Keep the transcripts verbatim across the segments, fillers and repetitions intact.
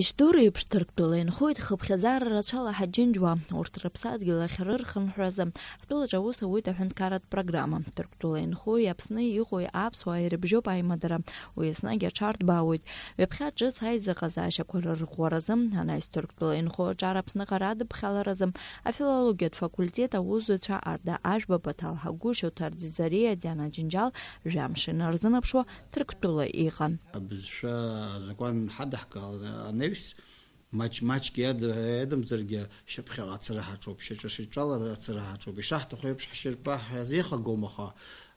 Ишдыру еиԥш, Ҭырқәтәыла инхоит хыԥхьаӡара рацәала ҳаџьынџьуаа. Урҭ рыԥсадгьыл ахь рырхынҳәразы ҳтәылаҿы аус ауеит аҳәынҭқарратә программа. Ҭырқәтәыла инхои Аԥсны иҟои аԥсуаа ирыбжьоуп аимадара. Уи еснагь аҽарҭбаауеит. Ҩаԥхьа ҿыц аизыҟазаашьақәа рырӷәӷәаразы, анаҩс Ҭырқәтәыла инхо аҿар Аԥсныҟа радыԥхьаларазы, афилологиатә факультет аусзуҩцәа Арда Ашәба, Баҭал Ҳагәышь, Оҭар Ӡиӡариа, Диана Џьынџьал, жәамш инарзынаԥшуа Ҭырқәтәыла иҟан. Абызшәа азакәан ҳадаҳкааланы анаҩс, маҷ-маҷк иад-, иадамзаргьы, шьаԥхьаҟа ацара ҳаҿуп, шьаҿа-шьаҿала ацара ҳаҿуп. Ишаҳҭаху еиԥш, ҳшьапы ҳазеихагом, аха,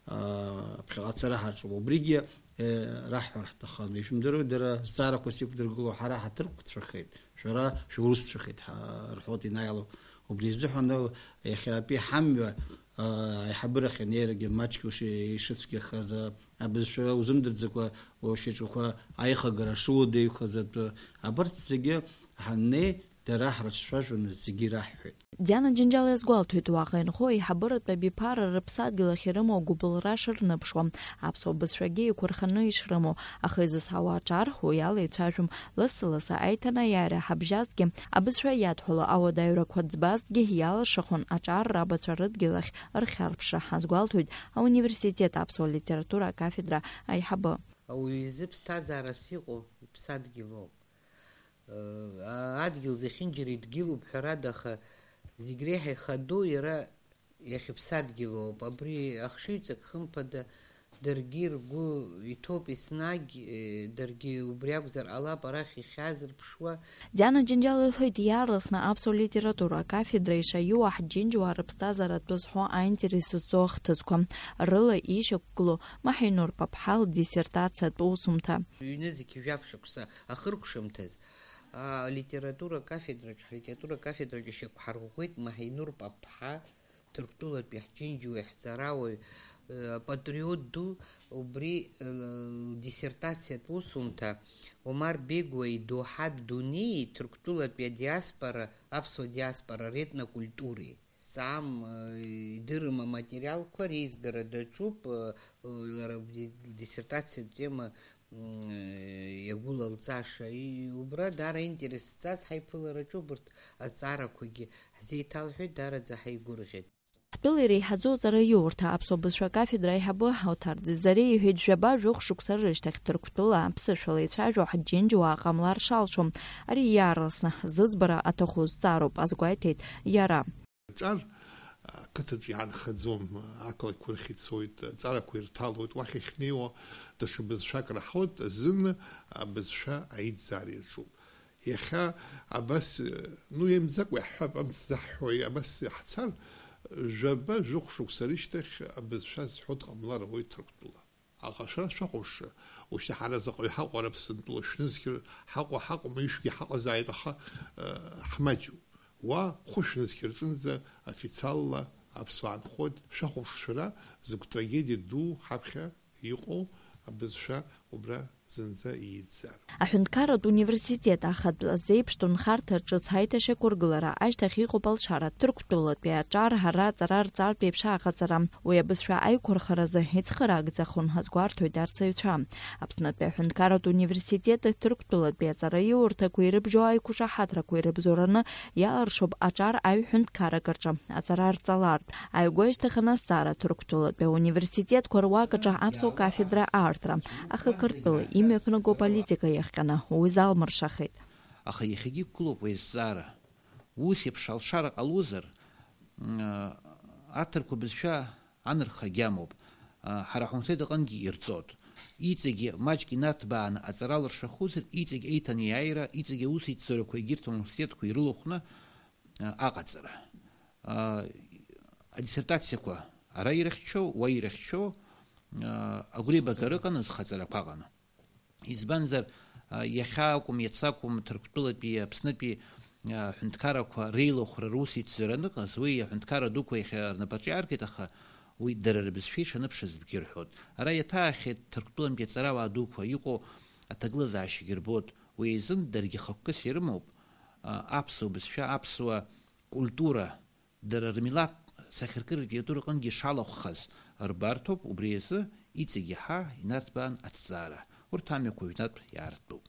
аа, ԥхьаҟа ацара ҳаҿуп. Убригьы, е, раҳҳәар ҳҭахын. Ишәымдыруеи, дара зҵаарақәа сиқәдыргыло ҳара ҳаҭырқәцәахеит, шәара шәурысцәахеит ҳа-, рҳәоит инаало. Убри азыҳәан иахьатәи ҳамҩа, аа, аиҳабырахь анеирагьы маҷк уши-, ишыцәгьахаз, а, абызшәа узымдырӡакәа ушьаҿақәа аихагара шуадаҩхаз атәы, абарҭ зегьы ҳаннеи, дара ҳрыҿцәажәаны зегьы ираҳҳәеит. Диана Џьынџьал иазгәалҭоит, уаҟа инхо аиҳабыратә абиԥара рыԥсадгьыл ахь ирымоу агәыбылра шырныԥшуа, аԥсуа бызшәагьы еиқәырханы ишрымоу, аха изызҳауа аҿар уи ала ицәажәом. Лассы-лассы аиҭанаиааира ҳабжьазҭгьы, абызшәа иадҳәало ауадаҩрақәа ӡбазҭгьы иалыршахуан аҿар рабацәа рыдгьыл ахь рхьарԥшра, ҳазгәалҭоит ауниверситет аԥсуа литература акафедра аиҳабы. Ауаҩы изы ԥсҭазаарас иҟоу иԥсадгьыл ауп. Адгьыл зехьынџьара идгьылуп, ҳәарада, аха зегь реиҳа ихадоу иара иахьыԥсадгьылоуп. Абри ахшыҩҵак, хымԥада, даргьы ргәы иҭоуп еснагь, э, даргьы убри акәзар ҟалап арахь ихьаазырԥшуа. Диана Џьынџьал илҳәоит, иаарласны аԥсуа литература акафедра ишаиуа ҳџьынџьуаа рыԥсҭазаара атәы зҳәо аинтерес зҵоу ахҭысқәа рыла ишьақәгылоу Маҳинур Паԥҳа лдиссертациатә усумҭа. Ҩнызқь жәаф шықәса ахыркәшамҭаз, алитература кафедраҿ, ҳлитература кафедраҿ ишьақәҳарӷәӷәеит Маҳинур Паԥҳа, Ҭырқәтәылатәи ҳџьынџьуаҩ, ҳҵарауаҩ, э, апатриот ду, убри, э, лдиссертациатә усумҭа Омар Бегуа идоуҳатә дунеии Ҭырқәтәылатәи адиаспора, аԥсуа диаспора ретнокультуреи. Ҵаам, э, идырым аматериалқәа реизгара даҿуп, э, лара лди-, лдиссертациатә тема, м, э, иагәылалҵаша. И-, убра даара аинтерес зҵаз ҳаиԥылараҿы убарҭ азҵаарақәагьы ҳзеиҭалҳәеит, даараӡа ҳаигәырӷьеит. Ҳтәыла иреиҳаӡоу аҵараиурҭа аԥсуа бызшәа акафедра аиҳабы Оҭар Ӡиӡариа иҳәеит, жәаба-жәохә шықәса рышьҭахь Ҭырқәтәыла аԥсышәала ицәажәо ҳџьынџьуаа ҟамлар шалшо. Ари иаарласны зыӡбара аҭаху зҵаароуп, азгәеиҭеит иара. Аҿар ақыҭаҿы иаанхаӡом, ақалақьқәа рахь ицоит, аҵарақәа ирҭалоит, уахь иахьнеиуа даҽа бызшәак раҳауеит, азын абызшәа аидҵаара иаҿуп. Иахьа абас, ну, иамӡакәа иаҳҳәап, амц заҳҳәои, абас иаҳцар, жәаба-жәохә шықәса рышьҭахь абызшәа зҳәо дҟамлар ауеит Ҭырқәтәыла. Аха шәара шәахәаԥшра, ушьҭа ҳара заҟаҩ ҳаҟоу ара Аԥсынтәыла шәнызқьыр ҳаҟоу ҳаҟоума, ишәгьы ҳаҟазааит, аха, э, ҳмаҷуп. Уа хәышә нызқьы рҿынӡа официалла аԥсуаа нхоит, шәахәаԥш шәара, зықә трагедиа ду ҳаԥхьа иҟоу абызшәа убра зынӡа иидзар. Аҳәынҭқарратә университет ахатә азеиԥштә нхарҭа ҿыц аиҭашьақәыргылара ашьҭахь иҟоуп алшара, Ҭырқәтәылатәи аҿар ҳара аҵара рҵартә еиԥш аҟаҵара. Уи абызшәа аиқәырхаразы ицхыраагӡахон ҳазгәарҭоит арҵаҩцәа. Аԥснытәи аҳәынҭқарратә университети Ҭырқәтәылатәи аҵараиурҭақәеи ирыбжьоу аиқәшаҳаҭрақәа ирыбзоураны иаларшоуп аҿар аҩ ҳәынҭқаррак рҿы аҵара арҵалартә. Ааигәа ишьҭахьан азҵаара Ҭырқәтәылатәи ауниверситетқәа руак аҿы аԥсуа кафедра аартра, аха Қырҭтәыла имҩаԥнаго аполитика иахҟьаны уи залмыршахеит. Аха иахьагьы иқәгылоуп уи азҵаара. Ус еиԥш алшара ҟалозар, м, аҭырқәа бызшәа анырха агьамоуп. Ҳара ҳунхеит аҟынгьы ирҵоит. Иҵегьы маҷк инаҭбааны аҵара лыршахозар, иҵегь еиҭанеиааира, иҵегь аусеицырақәа егьырҭ ауниверситетқәа ирылахәны, а, аҟаҵара. А, адиссертациақәа ара ирыхьчо, уа ирыхьчо, а, агәреибагара ыҟан, азхаҵарақәа ыҟан. Избанзар, а, иахьа акәым, иацы акәым, Ҭырқәтәылатәи, Аԥснытәи, а, аҳәынҭқаррақәа реилахәра русеицзар аныҟаз, уи аҳәынҭқарра дуқәа иахьа рнапаҿы иааргеит, аха уи дара рбызшәа ишаныԥшыз зегьы рҳәоит. Ара иаҭаахьеит Ҭырқәтәылантәи аҵарауаа дуқәа, иҟоу аҭагылазаашьагьы рбоит, уи азын даргьы хықәкыс ирымоуп, а, аԥсуа бызшәа, аԥсуа культура, дара рмилаҭ сахьаркыратә литература аҟынгьы ишалахәхаз рбарҭоуп, убри азы иҵегь иаҳа инарҭбаан аҭҵаара. Урҭ амҩақәа уажәнатә иаартуп.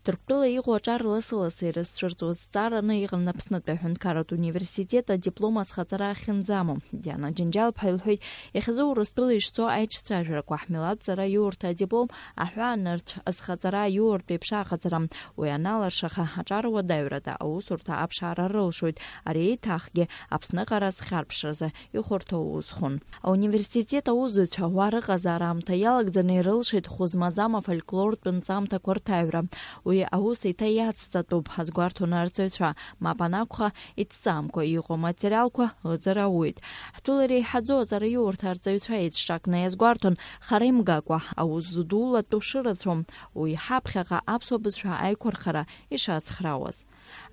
Ҭырқәтәыла иҟоу аҿар лассы-лассы ирызцәырҵуа зҵаараны иҟан Аԥснытәи аҳәынҭқарратә университет адиплом азхаҵара ахьынӡамоу. Диана Џьынџьал-ԥҳа илҳәеит, иахьазы Урыстәыла ишцо аиҿцәажәарақәа, ҳмилаҭ ҵара иурҭа адиплом, аҳәаанырцә азхаҵара, иуртә еиԥш аҟаҵара. Уи аналыршаха, аҿар уадаҩрада аусурҭа аԥшаара рылшоит. Ари еиҭахгьы Аԥсныҟара зхьарԥшразы ихәарҭоу усхон. Ауниверситет аусзуҩцәа уа рыҟазаара аамҭа иалагӡаны ирылшеит хәы змаӡам афольклортә нҵамҭақәа рҭаҩра. Уи аус еиҭа иацҵатәуп, азгәарҭон арҵаҩцәа, мап анакәха, иҭҵаамкәа иҟоу аматериалқәа ыҵара ауеит. Ҳтәыла иреиҳаӡоу аҵараиурҭа арҵаҩцәа еиҿҿакны иазгәарҭон, хара имгакәа, аус зудулатәу шырацәоу, уи ҳаԥхьаҟа аԥсуа бызшәа аиқәырхара ишацхраауаз.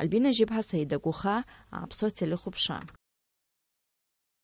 Альбина Жьыԥҳа, Саида Гәыхаа, Аԥсуа телехәаԥшра.